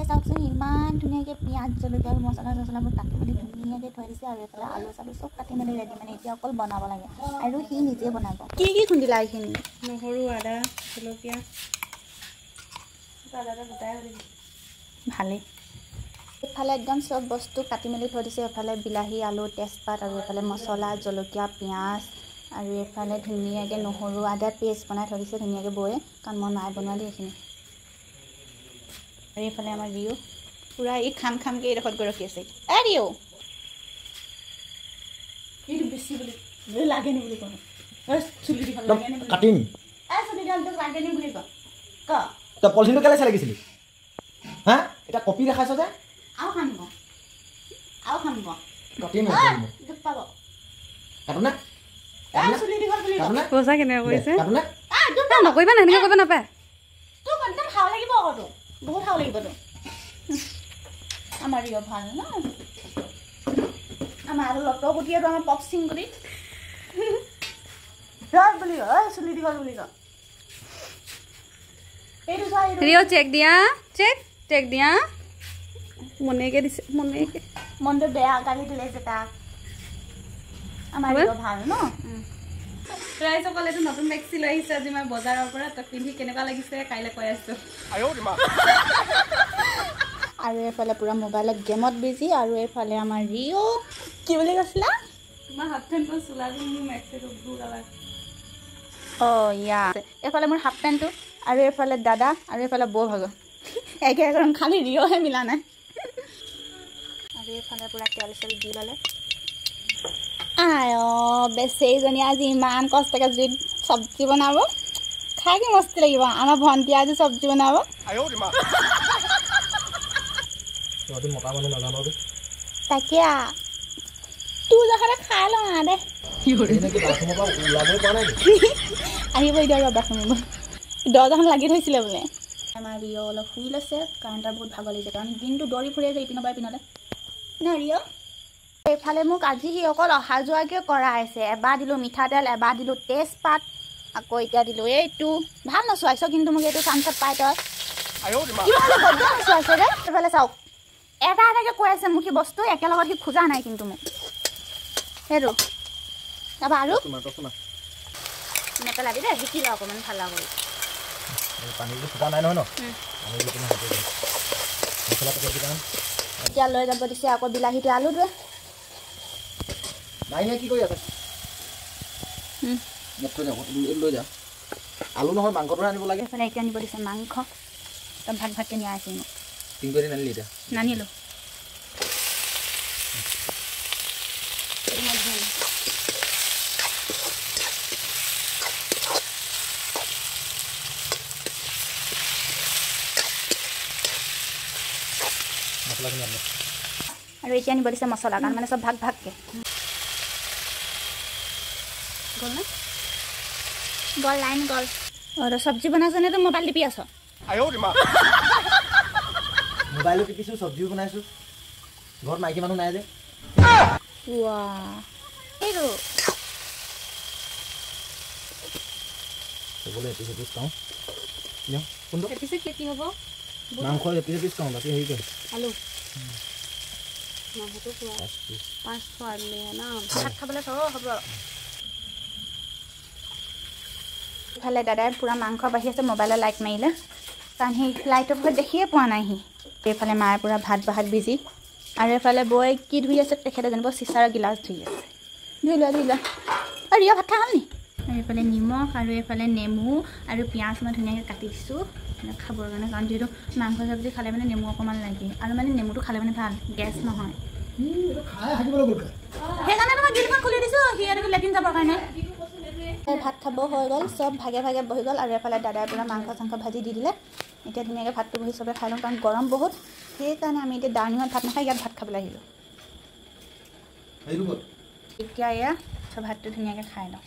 চাওকচোন ইমান ধুনীয়াকৈ পিঁয়াজ, জলকীয়া আৰু মছলা চছলাবোৰ কাটি মেলি ধুনীয়াকৈ থৈ দিছে। আৰু এইফালে আলু চালু চব কাটি মেলি ৰেডি, মানে এতিয়া অকল বনাব লাগে আৰু সি নিজে বনাব। কি কি খুন্দিলা এইখিনি? নহৰু, আদা, জলকীয়া। ভালেই। এইফালে একদম চব বস্তু কাটি মেলি থৈ দিছে। এইফালে বিলাহী, আলু, তেজপাত আৰু এইফালে মছলা, জলকীয়া, পিঁয়াজ আৰু এইফালে ধুনীয়াকৈ নহৰু আদা পেষ্ট বনাই থৈ দিছে ধুনীয়াকৈ বৌয়ে, কাৰণ মই নাই বনোৱা দেই এইখিনি। আৰু এইফালে আমাৰ ৰিঅ' পূৰা ই খাম খামকৈ এইডোখৰত গৈ ৰখি আছে। এ ৰিঅ', নকৰিবা না, সেনেকে কৰিব নাপায়। একদম হাও লাগিব আকৌ, তোৰ বহুত হাও লাগিব তোৰ। আমাৰ ৰিঅ' ভাল ন, আমাৰ আৰু লটৰ গুটি আৰু আমাৰ পপচিং গুটি বুলি কয়, চুলি দীঘল বুলি কয়। ৰিঅ' চেক দিয়া, চেক চেক দিয়া। মনেকে দিছে, মনেকে মনটো বেয়া গালি দিলে যে তাক। আমাৰ ৰিঅ' ভাল ন। ৰাইজসকলে এইটো নতুন মেক্সি লৈ আহিছে আজি মই বজাৰৰ পৰা, তই পিন্ধি কেনেকুৱা লাগিছে কাইলৈ কৈ আছো। আৰু এইফালে পূৰা মোবাইলত গেমত বিজি। আৰু এইফালে আমাৰ ৰিঅ' কি বুলি কৈছিলা? তোমাৰ হাফ পেণ্টটো, চোলাটো, মোৰ মেক্সিটো ব্লু কালাৰ। অঁ ইয়া, এইফালে মোৰ হাফ পেণ্টটো আৰু এইফালে দাদা আৰু এইফালে বৌ ভাগৰ একে একে ৰং, খালি ৰিঅ'হে মিলা নাই। আৰু এইফালে পূৰা তেল চেল দি ল'লে। আই অ' বেচেৰীজনী আজি ইমান কষ্টকৈ জুইত চব্জি বনাব, খাই কি মস্তি লাগিব। আমাৰ ভণ্টিয়ে আজি চব্জি বনাব। তাকে তোৰ জখতে খাই লওঁ দে। আহিব এতিয়া ৰ'বা, বাথৰুমৰ দৰ্জাখন লাগি থৈছিলে বোলে। আমাৰ ৰিঅ' অলপ শুই লৈছে, কাৰণ তাৰ বহুত ভাগৰ লাগিছে, কাৰণ দিনটো দৌৰি ফুৰে যে ইপিনৰ পৰা ইপিনলৈ ন ৰিঅ'। এইফালে মোক আজি সি অকল অহা যোৱাকৈ কৰাইছে। এবাৰ দিলোঁ মিঠাতেল, এবাৰ দিলোঁ তেজপাত, আকৌ এতিয়া দিলোঁ এইটো। ভাল নচোৱাইছ কিন্তু মোক এইটো চান্সত পাই তই বদ্য নচোৱাইছ দে। এইফালে চাওক, এটা এটাকৈ কৈ আছে মোক সি বস্তু, একেলগত সি খোজা নাই কিন্তু মোক সেইটো। তাৰপৰা আৰু নেপেলাবি দেই, শিকি ল অকণমান ভাল কৰি। এতিয়া লৈ যাব দিছে আকৌ বিলাহীটো, আলুটোৱে। আলু নহয় মাংসটোহে আনিব লাগে। এইফালে এতিয়া নিব দিছে মাংস, একদম ভাগ ভাগকৈ নিয়া আছে মোক। নানিলোঁ। আৰু এতিয়া নিব দিছে মছলা, কাৰণ মানে চব ভাগ ভাগকৈ গ'ল নে গ'ল, লাইন গ'ল। অঁ চব্জি বনাইছনে তই মোবাইল টিপি আছ? মোবাইলো টিপিছোঁ, চব্জিও বনাইছোঁ, ঘৰত মাইকী মানুহ নাই যে। এইটো এপিচ এপিচ খাওঁ। কোনটো কি হ'ব? মাংস এপিচ এপিচ খাওঁ, বাকী হেৰি আলু ভাত খাবলৈ হ'ব। ইফালে দাদাই পূৰা মাংস বাঢ়ি আছে, মোবাইলত লাইট মাৰিলে, কাৰণ সি লাইটৰ পোহৰত দেখিয়ে পোৱা নাই সি। এইফালে মায়ে পূৰা ভাত বহাত বিজি। আৰু এইফালে বৌয়ে কি ধুই আছে তেখেতে জানিব, চিচাৰৰ গিলাচ ধুই আছে। ধুই লোৱা, ধুই লোৱা। আৰু ৰিয়া ভাত খাই হ'ল নি? আৰু এইফালে নিমখ আৰু এইফালে নেমু আৰু পিঁয়াজ মই ধুনীয়াকৈ কাটি দিছোঁ খাবৰ কাৰণে, কাৰণ যিহেতু মাংস চব্জি খালে মানে নেমু অকণমান লাগে, আৰু মানে নেমুটো খালে মানে ভাল, গেছ নহয়। সেইকাৰণে মই গিলখন খুলি দিছোঁ সি লেট্ৰিন যাবৰ কাৰণে। ভাত খাব হৈ গ'ল, চব ভাগে ভাগে বহি গ'ল। আৰু এফালে দাদাই পূৰা মাংস চাংস ভাজি দি দিলে। এতিয়া ধুনীয়াকৈ ভাতটো বহি চবে খাই লওঁ, কাৰণ গৰম বহুত, সেইকাৰণে আমি এতিয়া ডাইনিঙত ভাত নাখাই ইয়াত ভাত খাবলৈ আহিলোঁ। এতিয়া এয়া চব ভাতটো ধুনীয়াকৈ খাই লওঁ।